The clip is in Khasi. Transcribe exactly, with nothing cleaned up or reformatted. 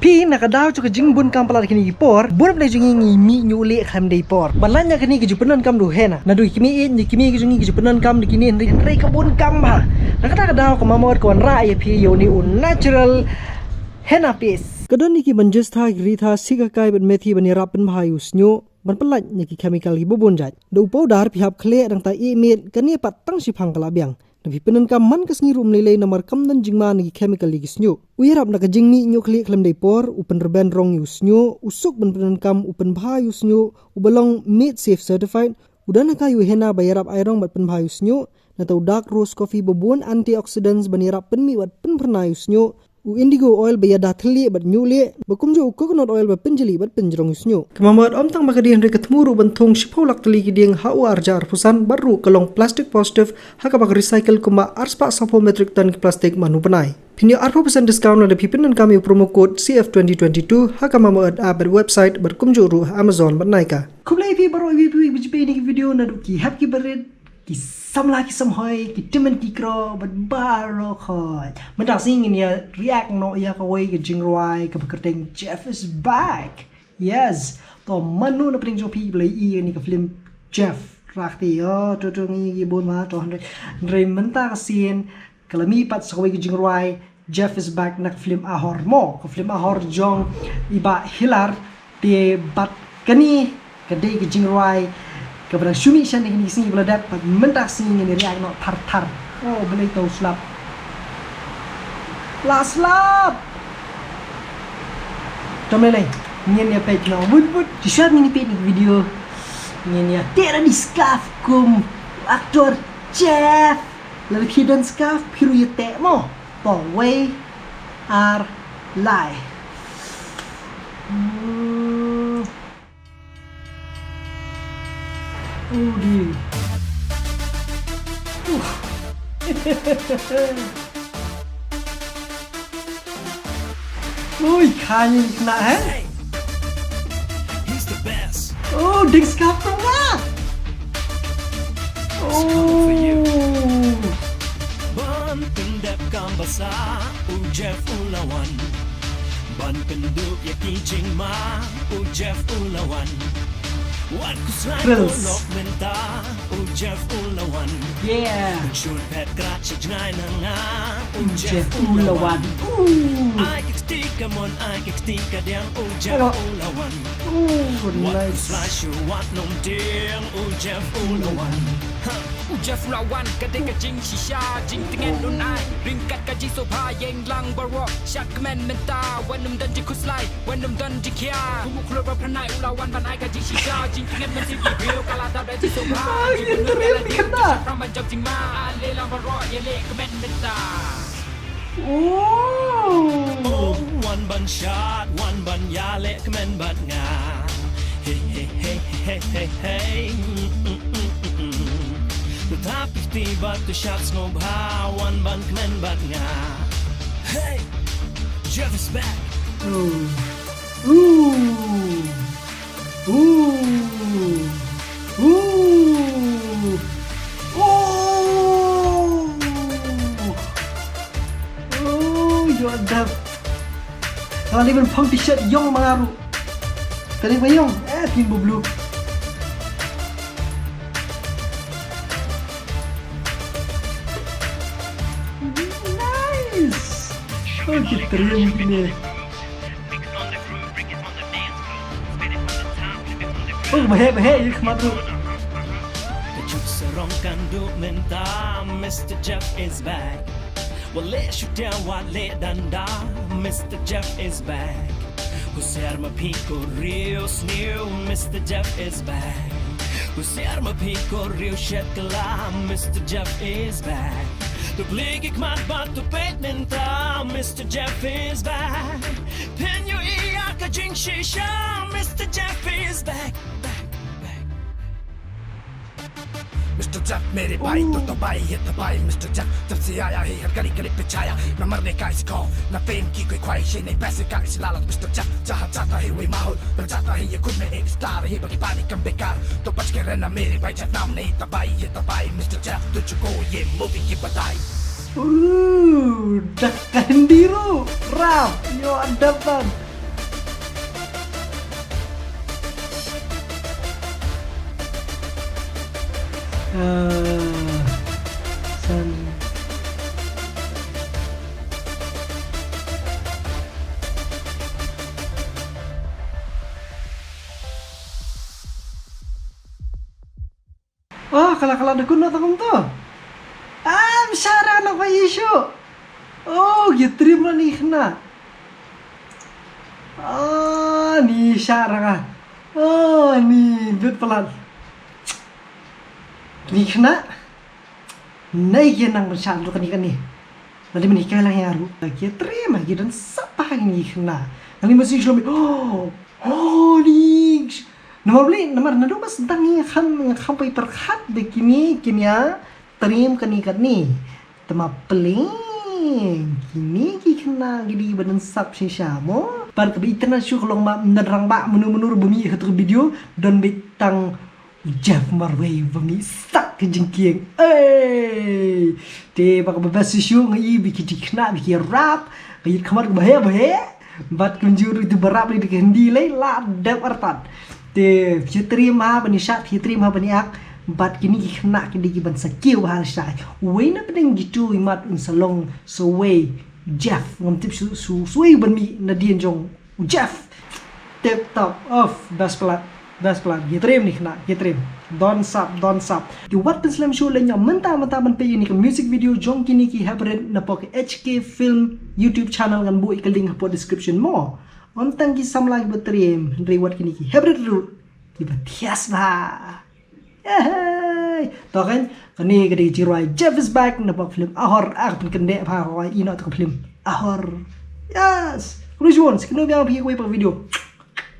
Phi na ka daw jong ka jingbun kam palat kine ki por, bun na pdeng jong ngi ngi mih ñiuh lieh khlem dei por. Ban lait na kane ka jingpyndonkam da u Hena. Naduh ki kmie ïeit, ki kmie ki jong ngi ki jingpyndonkam da kine hynrei, hynrei ka bun kam bha. Na kata ka daw ka Mamaearth ka wanrah ïa phi ïa une u natural Hena paste. Ka don ïa ki ban jostha, ki ritha, sikai bad methi ban ïarap pynbha ïa u shñiuh, ban pynlait na ki chemical kiba bun jait. Da u powder phi hap khleh, dang ta ïeh miet, kane pat tang shiphang ka la biang. Da phi pyndonkam man ka sngi ruh ym lei lei namar kam don jingma na ki chemical ïa ki shñiuh. U ïarap na ka jingmih ñiuh khlieh khlem dei por, u pynrben rong ïa u shñiuh, u suk ban pyndonkam, u pynbha ïa u shñiuh, u ba long Made Safe Certified, u don ha ka ïa u Hena ba ïarap ai rong bad pynbha ïa u shñiuh, nangta u dark roast coffee ba bun antioxidants ban ïarap pynmih bad pynphyrnai ïa u shñiuh, u indigo oil ba ïada thylliej bad ñiuh lieh, bad kumjuh u coconut oil ba pynjali bad pynjrong ïa u shñiuh. Ka Mamaearth ym tang ba ka dei hynrei ka thmu ruh ban thung shiphew lak tylli ki dieng ha u ar hajar arphew san bad ruh ka long plastic positive ha kaba ka recycle kumba arspah sawphew metric ton ki plastic man u bnai. Phin ïoh arphew percent discount lada phi pyndonkam ïa u promo code C F twenty twenty-two ha ka Mamaearth app bad website bad kumjuh ruh ha Amazon bad Nykaa. Khublei phi baroh ïa phi ba ju peit ïa kine ki video naduh ki hep ki barit, ki samla ki samhoi, ki tymmen ki kro bad baroh khoit. Mynta ka sngi ngin ïa react noh ïa kawei ka jingrwai kaba kyrteng Jeff is Back. Yes. To mano na pdeng jong phi ba la ïohi ïa kane ka film Jeff? Rah kti, oh, to to ngi ïohi bun ma, to hynrei, hynrei mynta ka sien ka la mih pat sa kawei ka jingrwai Jeff is Back na ka film Ahor mo, ka film Ahor jong i Bah Hilar. Te bad kane ka dei ka jingrwai kaba dang shu mih shen ha kine ki sngi ba la dep, bad mynta ka sngi ngin ïa react noh thar thar. Oh, balei to slap. La slap. To mele, ngin ïa peit noh wut wut. Shisha ngin ïa peit ïa ka video. Ngin ïa teh da i scarf kum actor Jeff. Lada phi don scarf phi ruh ïa teh mo. To wei ar lai. Hmm. Oh dear. Uf. Ui, kha ïa kane, eh? He's the best. Oh, ding scarf tang nga. It's coming for you. Oh. Ban pyndep kam ba sah, u Jeff u la wan. Ban pynduh ïa ki jingma, u Jeff u la wan. Wat khuslai, Thrills. Lok mynta, u Jeff u la wan. Yeah. Ban shu phet krad sha jngai na nga, u Jeff u la wan. Ooh. Ai ka kti kamon, ai ka kti kadiang, u Jeff u la wan. Ooh, nice. Wat khuslai shuwa nym tieng, u Jeff u la wan. Ha. U Jeff u la wan, ka dei ka jingshisha, jingtngen un ai. Ryngkat ka jingsngewbha, ïeng lang baroh, shad kmen mynta, wat nym don jingkhuslai, wat nym don jingkhia. Kum u khlur ba phyrnai u la wan ban ai ka jingshisha, jingtngen mynsiem ki briew ka la dap da jingsngewbha. Ai, jingpynlut ïa la dei, shad pram ban jop jingma, ale lang baroh, ïaleh kmen mynta. Oh. Oh, wan ban shad, wan ban ïaleh kmen bad nga. Hey, hey, hey, hey, hey, hey. To thap kti bad to shad sngewbha, wan ban kmen bad nga. Hey, Jeff is back. Ooh. Ooh. Ooh. Ooh. Ooh. Ooh, you're done. Kane ban phong t-shirt ïong ma nga ruh. Kane ba ïong, eh, pink ba blue. Nice. Oh, ki trim kine. Oh, baheh, baheh, ïa khmat ruh. Ka juk sarong kan duh mynta, Mister Jeff is back. Wat leh shutia, wat leh danda, Mister Jeff is back. Husiar ma phi ko riew sniew, Mister Jeff is back. Husiar ma phi ko riew shet kylla, Mister Jeff is back. To plie ki khmat bad to peit mynta, Mister Jeff is back. Phin ïohi ïa ka jingshisha, Mister Jeff is back, back, back. Mister Jeff, mere bhai, ooh, to tabai hi tabai, Mister Jeff. जब से आया है हर गली गली पे छाया, ना मरने का इसको, ना fame की कोई ख्वाहिश है, नहीं पैसे का इसे लालच, Mister Jeff। जहाँ जाता है वही माहौल, बन जाता है ये खुद में एक star, यही बाकी पानी कम बेकार, तो बच के रहना मेरे भाई, Jeff नाम नहीं तबाही, ये तबाही, Mister Jeff, तुझको ये movie की बधाई। Ooh, dak ka Hindi ruh, rap, yo, adaban. Ah, san. Oh, kala kala da kun na tong to. Ah, msara na pa Yeshu. Oh, gitrim na ni khna. Ah, ni sara ka. Oh, ni bit palat. Ni khna. Nai ki nang ban sha ruh kani kani. Lada mynta ka lang ïa ruh. Ki trei ma ki don sap ha kini ki khna. Kani masi shlom. Oh, oh, ni. Namar beli, namar naduh ba sdang ngi kham, kham pyrkhat ba kini, kini ïa trei kani kani. Te ma pleng kini ki khna ki dei ba don sap shisha mo. Bad kaba itynnad shuh ka long ba ym don rangbah mano mano ruh ba mih ha katu ka video, don beit tang Jeff marwei ba mih sah ka jingkieng. Ei! Te ba kaba best shisha nga i ba ki jingkhna ba ki rap, ka ïit khmat kaba heh ba heh. Bad kumjuh ruh ïa utu ba rap lei da ka Hindi lei la dep artat. Te phi trei ma ban ïa shad, phi trei ma ban ïa ak. Bad kini ki khna ki dei ki ban sa kiew ha lashai. Wei na pdeng kitu imat un sa long sa wei Jeff, ngam tip su su su wei ban mih nadien jong u Jeff. Tip top of best palat. Best palat. Ki trei ni khna, ki trei. Don sap, don sap. Ki wat pynslem shuh lei ñiam mynta mynta ban peit ïa kani ka music video jong kini ki hapdeng na pok H K Film YouTube channel, ngan buh ïa ka link hapoh description mo. Ym tang ki samla kiba trei, hynrei wat kini ki hapdeng ruh kiba thiah bha. Yehey. To kan, kane ka dei ka jingrwai Jeff is back na pok film Ahor, ah, pynkyndeh bha rwai ïa katu ka film Ahor. Yes. Khublei shibun, sa kynduh biang phi ha kawei pat ka video.